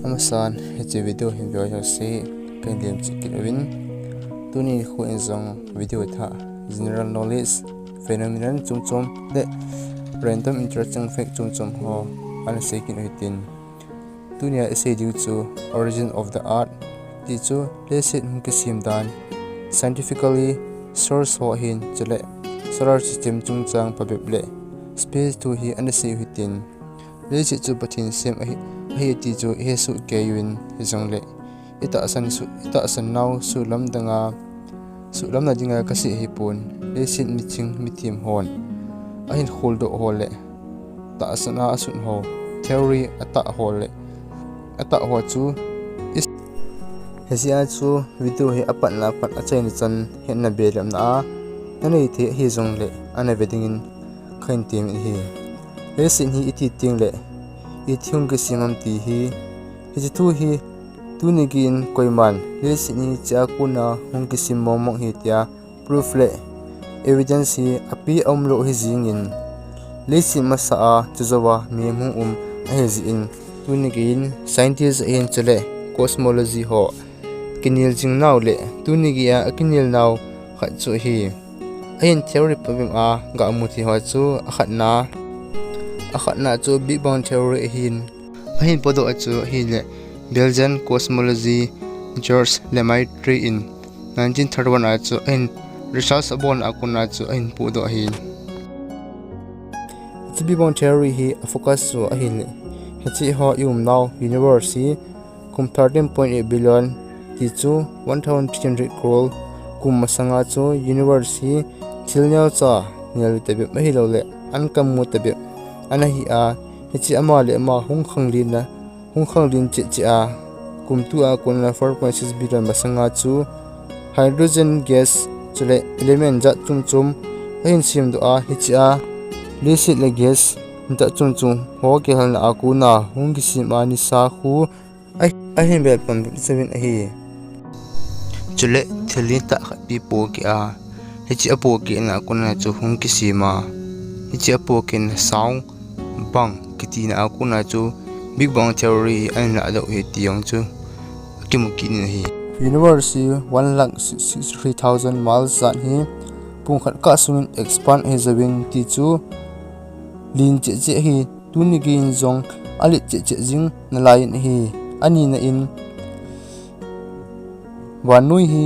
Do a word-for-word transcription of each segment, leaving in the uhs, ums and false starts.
Amasan, hiche video hin veu jouse kahin lemchih kit uvin. Tuni nikho in jong video thah, general knowledge, phenomenon chom chom le random interesting fact chom chom ho ana sei kit u hitin. Tunia isei diu chu Origin of the Earth, ti chu leiset hung kisem dan, scientifically source ho ahin, chule solar system chungchang phabep le space thu hi ana sei u hitin. Leiset chu Pathen sem ahi, ahi ti chu ihe soh kei uvin, hijongle itahsan su, itahsan nau suhlamdanga, suhlamna dinga kasei ahipon, leiset miching mithem hon ahin kholdoh ho le tahsan a asut ho, theory atah ho le atah ho chu is. Hijeh a chu video hi apatna apat achaina chan hetna belamna a nanei thei ahijongle ana ve dingin kahin temin ahi. Leiset hi iti tengle iti hung kisem ham ti hi, hiche thu hi tuni geiyin koiman leiset hi hichea kona hung kisem mong mong ahi tia proof le evidence hi ape aumlou ahi jengin, leiset masa a chujouva mihem hung um ahi jeh in, tuni geiyin scientist ahin chule cosmology ho kinel jing nau le tuni geiya akinel nau khat chu ahi. Ahin theory phabep a gamu thei ho chu akhatna, akhatna chu Big Bang theory ahin, ahin podoh a chu ahile Belgian cosmology Georges Lemaître in nineteen thirty-one a chu ahin research abolna a kona chu ahin podoh ahin. Hiche Big Bang theory hi afocus chu ahile, hiche ho ium nau universe hi kum thirteen point eight billion, ti chu one thousand three hundred crore kum masanga chu universe hi thil neocha nel tabep ahiloule ankamu tabep ana hi a, hiche ama le ama hung khanglenna, hung khanglen cheh cheh a, kum tua kona four point six billion masanga chu hydrogen gas chule element jat chom chom ahin semdoh a, hichea leiset le gas jat chom chom ho kihelna a kona hung kisem a nisa khu a, ahin bel pambep jouvin ahi. Chule thil lentah khat pi pohkeh a, hiche apohkehna a kona chu hung kisem a, hiche apohkehna sound bang kitina a kona chu Big Bang theory ahin lahdoh ahi ti jong chu akimu kit in ahi. Universe hi one lakh sixty-three thousand miles jat hi pung khat kah sungin expand ahi jouvin ti chu len cheh cheh ahi, tuni geiyin jong alet cheh cheh jing nalaiyin ahi. Anina in, vannoi hi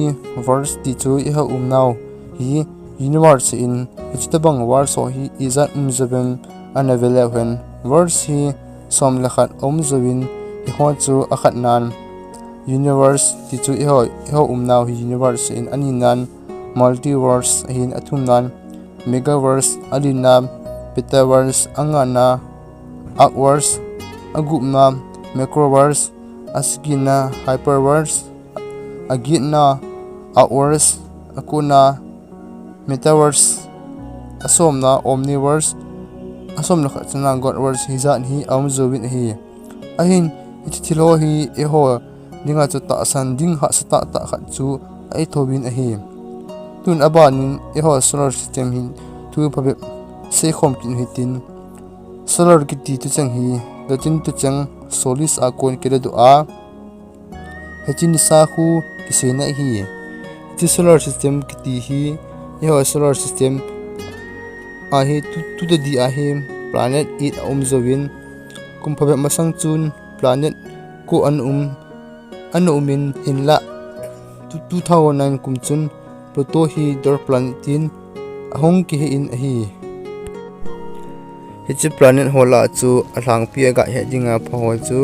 verse ti chu eiho umnau hi universe ahin, hiche tobang verse ho hi ijat um jouvem ana veleu hen, verse hi som le khat aum jouvin, hiho chu akhatnan universe ti chu eiho, eiho umnau hi universe ahin, aninan multiverse ahin, athumnan megaverse, alina petaverse, angana arcverse, agupna macroverse, asigina hyperverse, agetna arcverse, akona metaverse, asomna omniverse, asom le khat chana godverse, hijat hi aum jouvin ahi. Ahin, hiche thil ho hi eiho dinga chu tahsan ding hahsa tahtah khat chu ahi thouvin ahi. Tun abanin eiho solar system hi thu phabep seikhom kit u hitin, solar kiti thucheng hi Latin thucheng solis a kon kiladoh a, hiche nisa khu kiseina ahi. Hiche solar system kiti hi, eiho solar system a hi tu, tu tadi a hi planet eight aum jouvin, kum phabep masang chun planet ko ana um, ana umin, hinla two thousand nine kum chun Pluto hi dwarf planet tin ahung kihe in ahi. Hiche planet ho lah chu alhangpi a gahet dinga pha ho chu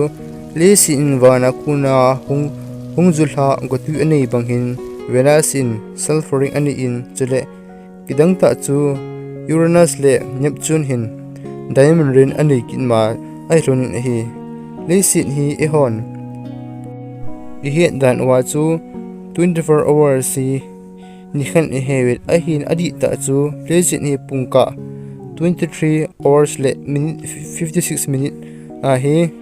leiset in van a kona hung, hung julha gotwi anei bang hin Venus in sulfuring anei in, chule kidang tah chu Uranus le Neptune hin diamond rain anei kit ma ahi lhonin ahi. Leiset hi eihon ihet dan uva chu twenty-four hours hi nikhat ihiuvin, ahin adihtah chu leiset hi pungkah twenty-three hours le minute fifty-six minute ahi.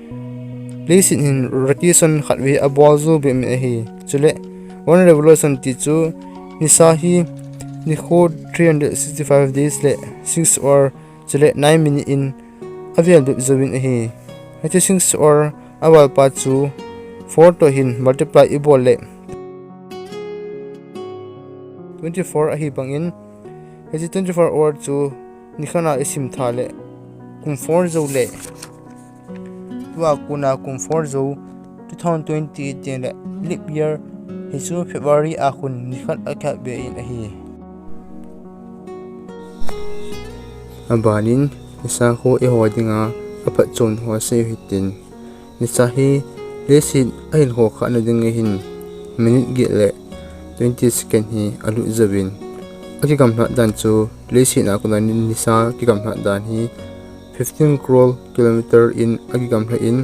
Leiset hin rotation khatvei abol jou bep in ahi. Chule one revolution ti chu nisa hi nikho three hundred sixty-five days le six hour chule nine minute in avel bep jouvin ahi. Hiche six hour avalpa chu four toh hin multiply ibol le twenty four ahi bangin, hiche twenty four hour chu nikhat a isim tha le kum four jou le, tua kona kum four jou two thousand twenty eight le leap year hichu February a khun nikhat akihap be in ahi. Abanin, nisa khu eiho dinga aphatchomna ho seiyu hitin. Nisa hi leiset ahin ho khahna ding ahin minute get le twenty second hi alut jouvin, akigamlha dan chu leiset a kona nisa kigamlha dan hi fifteen crore kilometer in akigamlha in,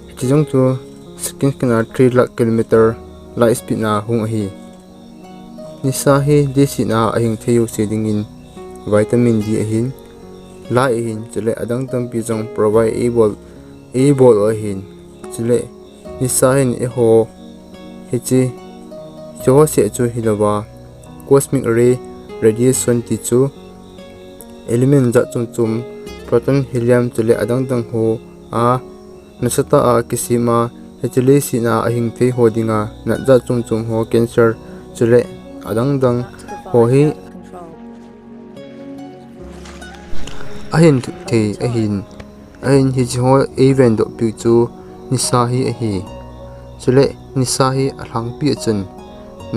hiche jong chu second khat a three lakh kilometer light speed a hung ahi. Nisa hi leiset a ahing thei jouse dingin vitamin D ahin, light ahin, chule adang tampi jong provide eibol, eibol u ahin. Chule nisa hin eiho hiche, hiche ho seh chu hilouva, cosmic ray radiation ti chu element jat chom chom, proton, helium chule adang dang ho a nasatah a kisem a, hiche leiset a ahing thei ho dinga natna jat chom chom ho, cancer chule adang dang ho hi ahin thei ahin, ahin hiche ho eiven doh piu chu nisa hi ahi. Chule nisa hi alhangpi a chun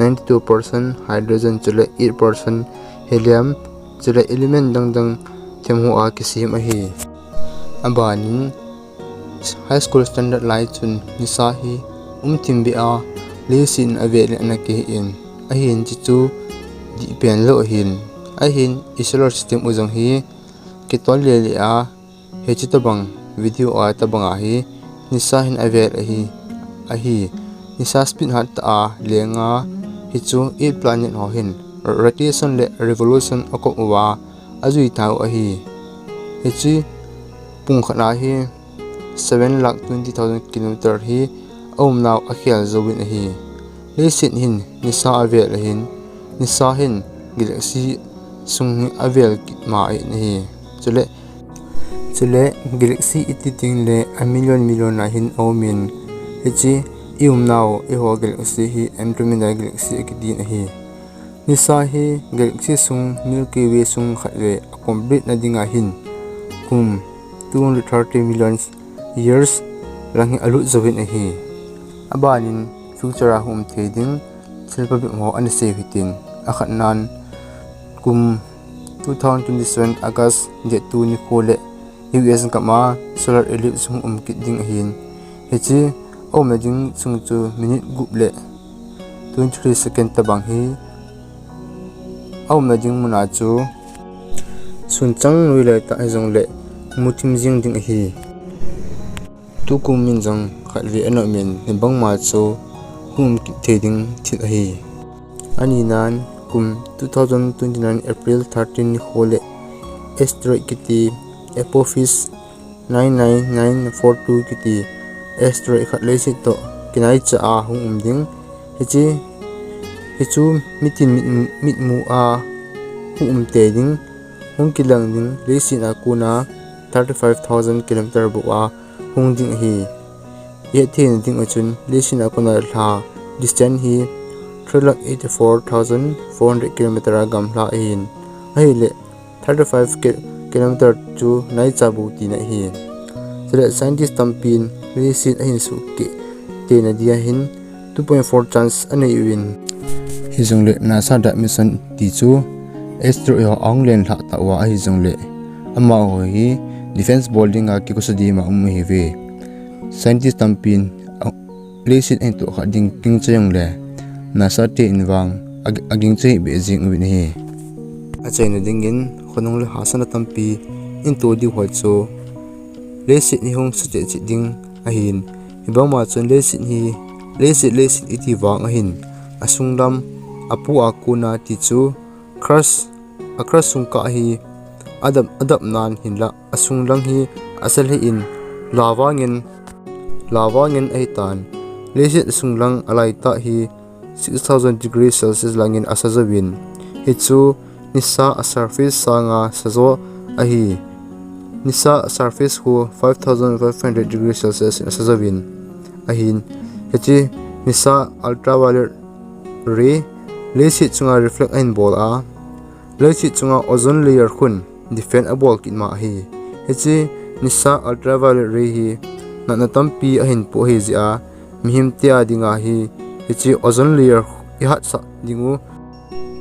ninety two percent hydrogen chule eight percent helium chule element dang dang themho a kisem ahi. Abanin, high school standard lai chun nisa hi umthim beh a leiset in avel in ana kihei in, ahin hiche chu dihpen lou ahin, ahin i solar system u jong hi kitol lele a, hiche tobang video a tobang a hi nisa hin avel ahi, ahi. Nisa speed hat tah a leng a, hichu eight planet ho hin rotation le revolution akop uva ajui tau ahi. Hiche pung khat a hi seven lakh twenty thousand kilometer hi aumnau akhel jouvin ahi. Leiset hin nisa avel ahin, nisa hin galaxy sung hi avel kit ma ahin ahi. Chule, chule galaxy iti tengle a million million a hin aumin, hiche i umnau eiho galaxy hi Andromeda galaxy akitin ahi. Nisa hi galaxy sung Milky Way sung khat ve a complete na dinga hin kum two hundred thirty million years lang hi alut jouvin ahi. Abanin future a hung um thei ding thil phabep ho ana sei hitin, akhatnan kum two thousand twenty-seven August date two nikho le U S gam a solar eclipse hung um kit ding ahin. Hiche aumna ding sung chu minute gup le twenty-three second tobang hi aumna ding mun a chu sunchang noi lai tah hijongle muthim jing ding ahi. Tukum in jong khatvei ana um in, hibangma chu hung um kit thei ding thil ahi. Aninan kum two thousand twenty-nine April thirteen nikho le asteroid kiti Apophis nine nine nine four two kiti asteroid khat leiset toh kinaicha a hung um ding. Hiche, hichu mitin mit, mitmu a hung um tei ding, hung kilang ding, leiset a kona thirty-five thousand kilometer bou a hung ding ahi. Ihet theina ding a chun, leiset a kona lha distance hi three lakh eighty-four thousand four hundred kilometer a gamla ahin. Ahile, thirty-five ki-, kilometer chu naicha bou tina ahi. Chule scientist tampin leiset ahin suhkeh theina dia hin two point four chance anei uvin. Hijongle NASA Dark Mission ti chu asteroid ho ahung lenlhah tauva ahijongle, amaho hi defense bol dinga kikosa dima um ahiuve. Scientist tampin a, leiset ahin tohkha ding gingcha jongle, NASA te in vang a, agingcha hih beh jing uvin ahi. Achaina dingin, khonung le hahsatna tampi in toh diu ho chu leiset hi hung suchet chet ding ahin, hibangma chun leiset hi, leiset, leiset iti vang ahin, asunglam, apu a kona ti chu, crust, a crust sung kah hi adap, adap nan hinlah, asunglang hi asa lheh in, lavangin, lavangin ahitan. Leiset sunglang alaitah hi six thousand degree Celsius langin asa jouvin, hichu nisa a surface sanga sajo ahi. nisa surface khu five thousand five hundred degrees Celsius in asa jouvin ahin, hiche nisa ultraviolet ray leiset chunga reflect ahin bol a, leiset chunga ozone layer khun defend abol kit ma ahi. Hiche nisa ultraviolet ray hi natna tampi ahin poh ahi jeh a, mihem te a dinga hi hiche ozone layer ihatsah ding u,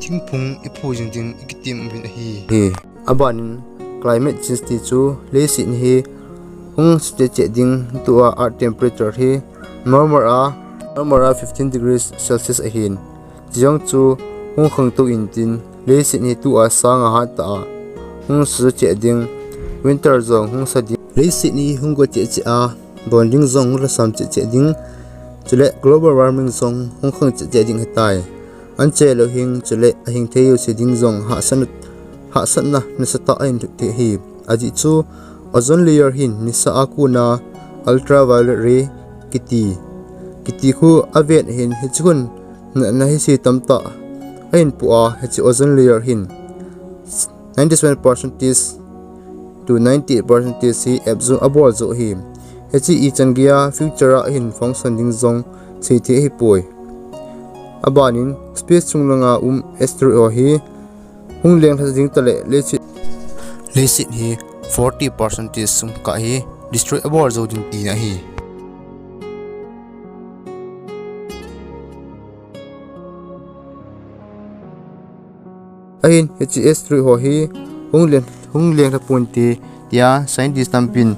thingphung iphu jing ding ikitem uvin ahi. Hi. Abanin climate change ti chu leiset hi hung sucheh cheh ding, tua earth temperature hi normal a, normal a fifteen degrees Celsius ahin. Chujong chu hung khangtou intin, leiset hi tua sanga hat tah a hung sucheh ding, winter jong hung sa ding. Leiset hi hung go cheh cheh a, don ding jong hung lhasam cheh cheh ding. Chule global warming jong hung khang cheh cheh ding ahitai. Anche lou hing, chule ahing thei jouse ding jong hahsatna, hahsatna nasatah ahin thut thei ahi. Ajeh chu ozone layer hin nisa a kona ultraviolet ray kiti, kiti khu aven ahin, hiche khun natna hise tamtah ahin poh a, hiche ozone layer hin ninety-seven percent to ninety-eight percent hi absorb abol jou ahi. Hiche ichan geiya future a hin function ding jong seithei ahipoi. Abanin space chung langa um asteroid ho hi hung lenglha ding tale leiset, leiset hi forty percent sung kah hi destroy abol jou ding tina ahi. Ahin, hiche asteroid ho hi hung leng, hung lenglha ponte tia scientist tampin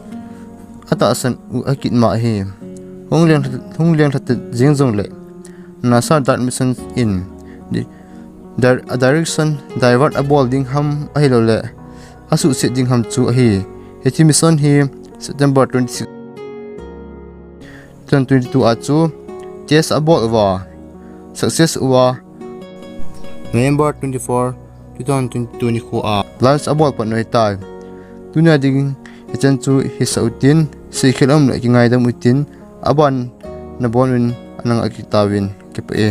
atahsan u akit ma ahi. Hung leng, hung lenglha ta jeng jongle NASA DART mission in di-, dir-, a direction divert abol ding ham ahilouleh asuhset ding ham chu ahi. Hiche mission hi September twenty-six, two thousand twenty-two a chu test abol uva, success uva, November twenty-four, two thousand twenty-two nikho a launch abol pan u ahitai. Tunia ding hichan chu hisah utin, seikhel aum le kingaidam utin, abana bon un ana nga kit tauvin, kipah e.